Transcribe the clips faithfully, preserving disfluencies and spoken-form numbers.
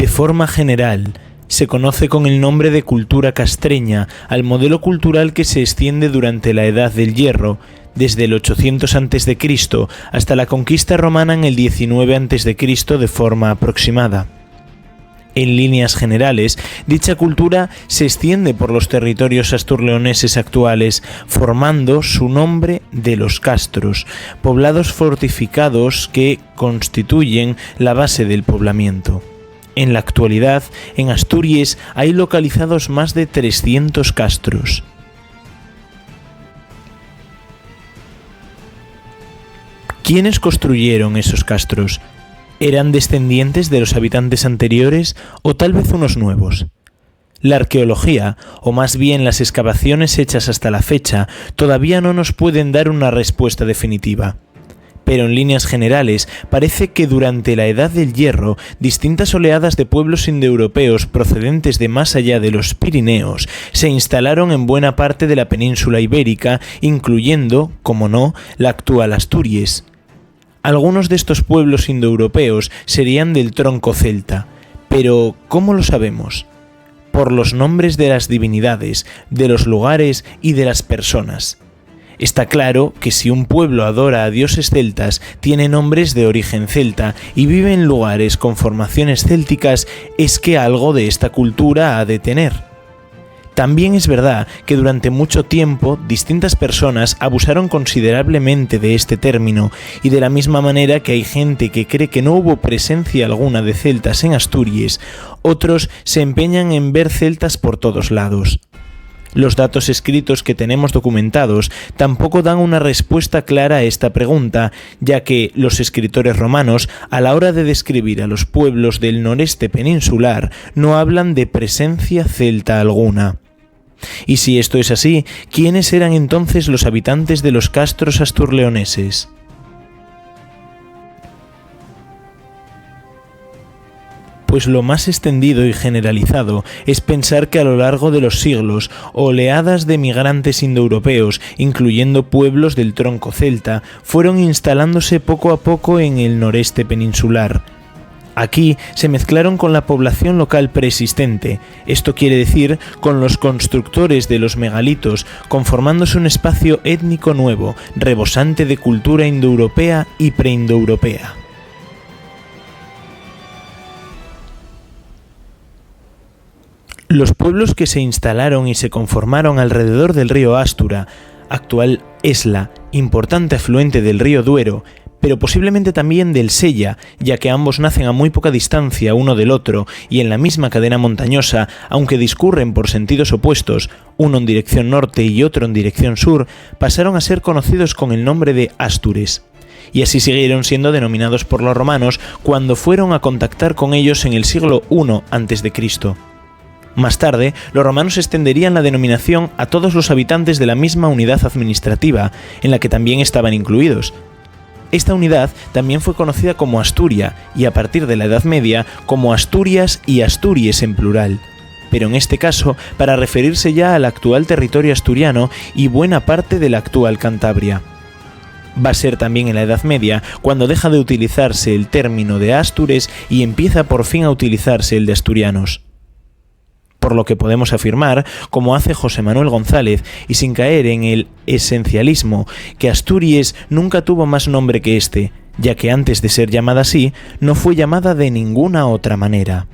De forma general, se conoce con el nombre de cultura castreña al modelo cultural que se extiende durante la Edad del Hierro, desde el ochocientos antes de Cristo hasta la conquista romana en el diecinueve antes de Cristo de forma aproximada. En líneas generales, dicha cultura se extiende por los territorios asturleoneses actuales, formando su nombre de los castros, poblados fortificados que constituyen la base del poblamiento. En la actualidad, en Asturies hay localizados más de trescientos castros. ¿Quiénes construyeron esos castros? ¿Eran descendientes de los habitantes anteriores o tal vez unos nuevos? La arqueología, o más bien las excavaciones hechas hasta la fecha, todavía no nos pueden dar una respuesta definitiva. Pero en líneas generales, parece que durante la Edad del Hierro, distintas oleadas de pueblos indoeuropeos procedentes de más allá de los Pirineos se instalaron en buena parte de la península ibérica, incluyendo, como no, la actual Asturies. Algunos de estos pueblos indoeuropeos serían del tronco celta, pero ¿cómo lo sabemos? Por los nombres de las divinidades, de los lugares y de las personas. Está claro que si un pueblo adora a dioses celtas, tiene nombres de origen celta y vive en lugares con formaciones célticas, es que algo de esta cultura ha de tener. También es verdad que durante mucho tiempo distintas personas abusaron considerablemente de este término, y de la misma manera que hay gente que cree que no hubo presencia alguna de celtas en Asturies, otros se empeñan en ver celtas por todos lados. Los datos escritos que tenemos documentados tampoco dan una respuesta clara a esta pregunta, ya que los escritores romanos, a la hora de describir a los pueblos del noreste peninsular, no hablan de presencia celta alguna. Y si esto es así, ¿quiénes eran entonces los habitantes de los castros asturleoneses? Pues lo más extendido y generalizado es pensar que a lo largo de los siglos, oleadas de migrantes indoeuropeos, incluyendo pueblos del tronco celta, fueron instalándose poco a poco en el noreste peninsular. Aquí se mezclaron con la población local preexistente, esto quiere decir, con los constructores de los megalitos, conformándose un espacio étnico nuevo, rebosante de cultura indoeuropea y preindoeuropea. Los pueblos que se instalaron y se conformaron alrededor del río Ástura, actual Esla, importante afluente del río Duero, pero posiblemente también del Sella, ya que ambos nacen a muy poca distancia uno del otro y en la misma cadena montañosa, aunque discurren por sentidos opuestos, uno en dirección norte y otro en dirección sur, pasaron a ser conocidos con el nombre de Astures. Y así siguieron siendo denominados por los romanos cuando fueron a contactar con ellos en el siglo uno antes de Cristo. Más tarde, los romanos extenderían la denominación a todos los habitantes de la misma unidad administrativa, en la que también estaban incluidos. Esta unidad también fue conocida como Asturia y, a partir de la Edad Media, como Asturias y Asturies en plural, pero en este caso para referirse ya al actual territorio asturiano y buena parte de la actual Cantabria. Va a ser también en la Edad Media cuando deja de utilizarse el término de Astures y empieza por fin a utilizarse el de asturianos. Por lo que podemos afirmar, como hace José Manuel González, y sin caer en el esencialismo, que Asturies nunca tuvo más nombre que este, ya que antes de ser llamada así, no fue llamada de ninguna otra manera.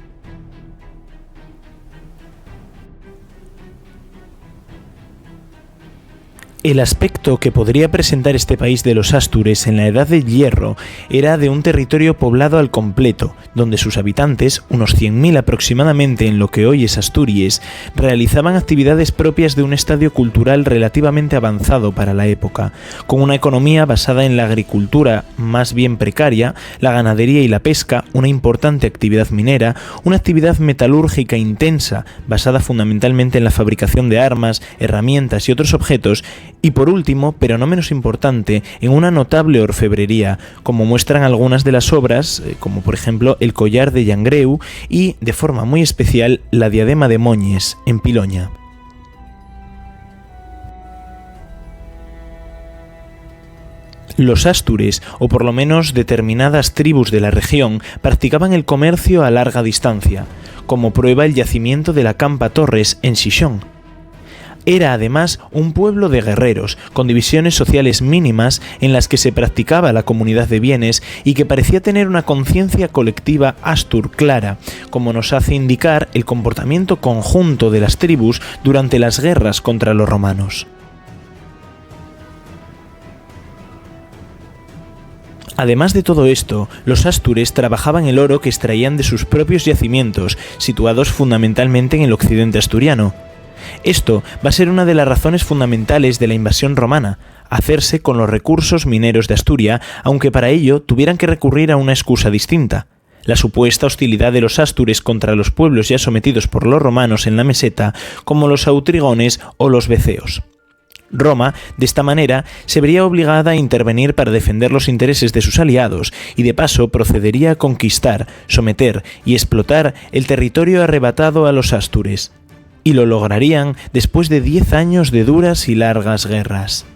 El aspecto que podría presentar este país de los Astures en la Edad del Hierro era de un territorio poblado al completo, donde sus habitantes, unos cien mil aproximadamente en lo que hoy es Asturies, realizaban actividades propias de un estadio cultural relativamente avanzado para la época, con una economía basada en la agricultura más bien precaria, la ganadería y la pesca, una importante actividad minera, una actividad metalúrgica intensa, basada fundamentalmente en la fabricación de armas, herramientas y otros objetos, y por último, pero no menos importante, en una notable orfebrería, como muestran algunas de las obras, eh, como por ejemplo el collar de Llangreu y, de forma muy especial, la diadema de Moñes, en Piloña. Los ástures, o por lo menos determinadas tribus de la región, practicaban el comercio a larga distancia, como prueba el yacimiento de la Campa Torres en Xixón. Era además un pueblo de guerreros, con divisiones sociales mínimas en las que se practicaba la comunidad de bienes y que parecía tener una conciencia colectiva astur clara, como nos hace indicar el comportamiento conjunto de las tribus durante las guerras contra los romanos. Además de todo esto, los ástures trabajaban el oro que extraían de sus propios yacimientos, situados fundamentalmente en el occidente asturiano. Esto va a ser una de las razones fundamentales de la invasión romana, hacerse con los recursos mineros de Asturia, aunque para ello tuvieran que recurrir a una excusa distinta: la supuesta hostilidad de los ástures contra los pueblos ya sometidos por los romanos en la meseta, como los autrigones o los veceos. Roma, de esta manera, se vería obligada a intervenir para defender los intereses de sus aliados y, de paso, procedería a conquistar, someter y explotar el territorio arrebatado a los ástures. Y lo lograrían después de diez años de duras y largas guerras.